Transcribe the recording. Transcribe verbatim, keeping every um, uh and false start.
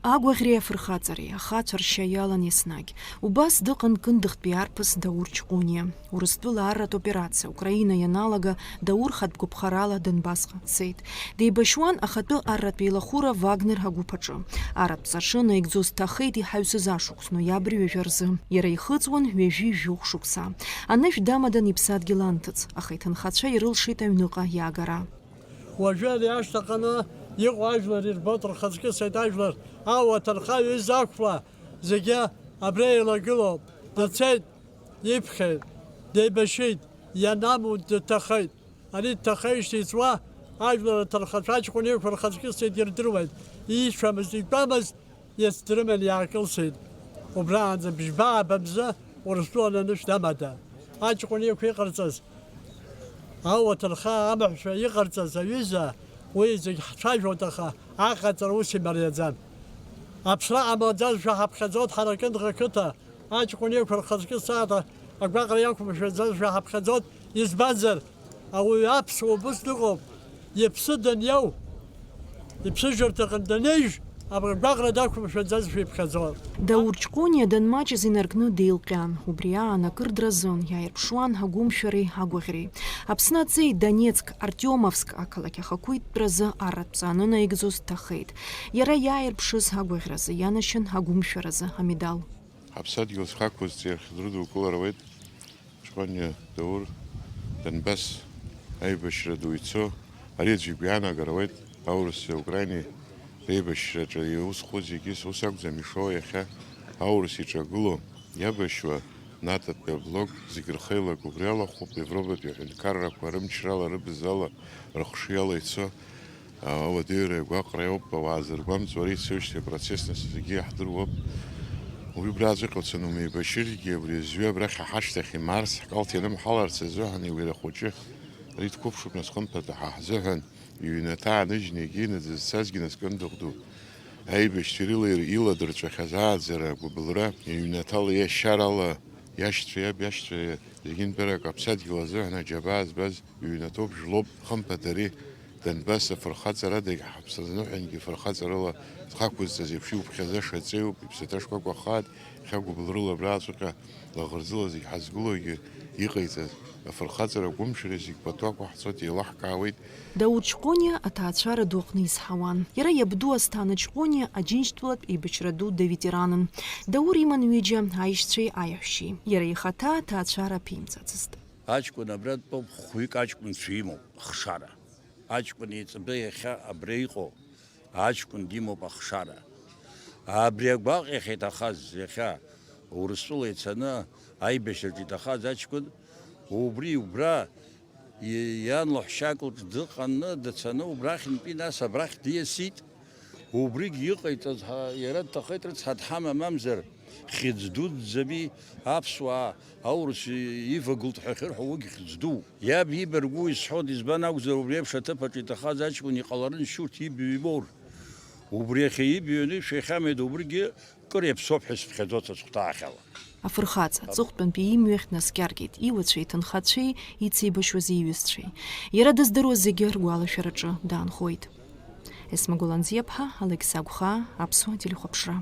Агәаӷьреи афырхаҵареи, ахацәа ршьа иалан еснагь. Убас дыҟан Кындыхтәи арԥыс Даур Ҷкәыниа. Урыстәыла арратә операциа Украина ианалага, Даур хатә гәаԥхарала Донбассҟа дцеит. Деибашьуан ахатәы арратә еилахәыра Вагнер агәыԥ аҿы. Арратә ҵаҽы наигӡоз дҭахеит иҳаҩсыз ашықәс ноиабр ҩажәа рзы. Иара ихыҵуан ҩажәи жәохә шықәса. Анышә дамадан иԥсадгьыл анҭыҵ, аха иҭынхацәа ирылшеит аҩныҟа иаагара. Уажәы ари ашьҭаханы иҟоу ажәлар ирбоит, рхаҵкы сеит ажәлар, ауа аҭарха ҩыза ақәла зегьы абра еилагылоуп. Дцеит, иԥхьеит, деибашьит, ианаму дҭахеит. Ари дҭахеижьҭеи иҵуа ажәлар аҭархацәа аҷкәын иқәырхаҵкьысит ирдыруеит. Иишәамызт, итәамызт, иац дрыман иаакылсит. Убраанӡа бжьба-ааба мзы Урыстәылан анышә дамада? Аҷкәын иқәиҟарҵаз, ауа ҭырхаа амаҳәшәа иҟарҵаз аҩыза, уи зегь ҳцәажәоит, аха аҟаҵара ус имариаӡам. Аԥсра ҟамлаӡазшәа ҳаԥхьаӡоит ҳара Кындӷа қыҭа. Аҷкәын иқәырхазгьы сааҭ агәаҟра иақәымшәаӡазшәа ҳаԥхьаӡоит, избанзар, ауаҩы аԥсуа убыс дыҟоуп, иԥсы даниоу, иԥсыжырҭаҟны данеиж, агәаҟра дақәымшәаӡазшәа иԥхьаӡоит. Даур Ҷкәыниа данмаҷыз инаркны деилҟьан, убри аан акыр дразын, иааирԥшуан агәымшәареи агәаӷьреи. Аԥсны аҵеи Донецк, Артиомовск ақалақь ахақәиҭтәразы арратә ҵа анынаигӡоз дҭахеит. Иара иааирԥшыз агәаӷьразы ианашьан агәымшәаразы амедал. Ҳаԥсадгьыл зхақәызҵо иахьа дрыдукылар ауеит, Ҷкәыниа Даур, Донбасс аибашьра ду ицо, ари аӡәы игәы иаанагар ауеит, аурыси аукраини реибашьраҿы иусхәы зегьы ус акәӡам ишоу иахьа, аурыс иҿагыло, иабашьуа нататәи аблок зегь рхеилак убри алахәуп, Европатәи аҳәынҭқаррақәа рымчрала, рыбзала, рыхшыҩала ицо, Ауадаҩра агәаҟра иоуп, ауаа зыргәамҵуа ари ицоижьҭеи апроцесс нас зегьы иаҳдыруоуп. Уи убраҵәҟьа уцаны умеибашьыргьы, абри азҩа абрахь ҳашьҭахь имаарц, ҳкалҭ ианымҳаларц азыҳәан иуира хәыҷы ари дқәыԥшуп, нас хымԥада ҳа ҳзыҳәан иҩнаҭа ааныжьны егьины дызцазгьы нас Кындыӷ ду аибашьцәа ирылаир-, иладырҵәахьаз ааӡара агәыбылра, иҩнаҭала иашьарала иашьцәа иаб иашьцәа зегьынтәарак аԥсадгьыл азыҳәан аџьабаа збаз Иҩнаҭоуп, жәлоуп, хымԥада ари Донбасс афырхаҵарадагь ҳаԥсазныҳәангьы фырхаҵарала зхақәызҵаз еиԥш иуԥхьаӡаша аҵеиуп, иԥсаҭа шкәакәа хаат, хьагәыбылрыла абраҵәҟьа лаӷырӡыла зегь ҳазгылогьы иҟаиҵаз афырхаҵара агәымшәара зегь пату ақәаҳҵоит, еилаҳкаауеит. Даур Ҷкәыниа аҭаацәара ду аҟны изҳауан. Иара иабду Асҭана Ҷкәыниа Аџьынџьтәылатә еибашьра ду даветеранын. Даур иман ҩыџьа, аишьцәеи аиаҳәшьеи. Иара ихаҭа аҭаацәара аԥимҵацызт. Аҷкәын абра дтәоуп, хәҩык аҷкәынцәа имоуп, ахшара. Аҷкәын еиҵбы иахьа абра иҟоу, аҷкәын димоуп ахшара. Абри агәаҟ иахьа иҭахаз, иахьа Урыстәыла ицаны аибашьраҿы иҭахаз аҷкәын, убри убра и-, иан лаҳәшьак лҿы дыҟаны, дцаны убрахьынтәи нас абрахь диасит. Убригь иҟаиҵаз ҳа-, иара дҭахеит, рыцҳа, дҳамам, мамзар, хьыӡ дуӡӡами аԥсуаа, аурыс ивагылт ҳәа ахьырҳәо, уигь хьыӡ ду. Иаб ибаргәу исҳәоит, избан акәзар, убри еиԥш аҭыԥ аҿы иҭахаз аҷкәын иҟаларын шьурҭ ибаҩ ибор. Убри иахьа ибаҩ анышә иахьамеида, убригьы кыр иаԥсоуп ҳәа сыԥхьаӡоит сыцхәҭаахьала. Афырхаҵа, аҵыхәтәантәи имҩахь днаскьаргеит, иуацәеи иҭынхацәеи, ицеибашьуаз иҩызцәеи. Иара дыздыруаз зегьы ргәалашәараҿы даанхоит. Есма Гәланӡиаԥҳа, Алықьса Гәхаа, Аԥсуа телехәаԥшра.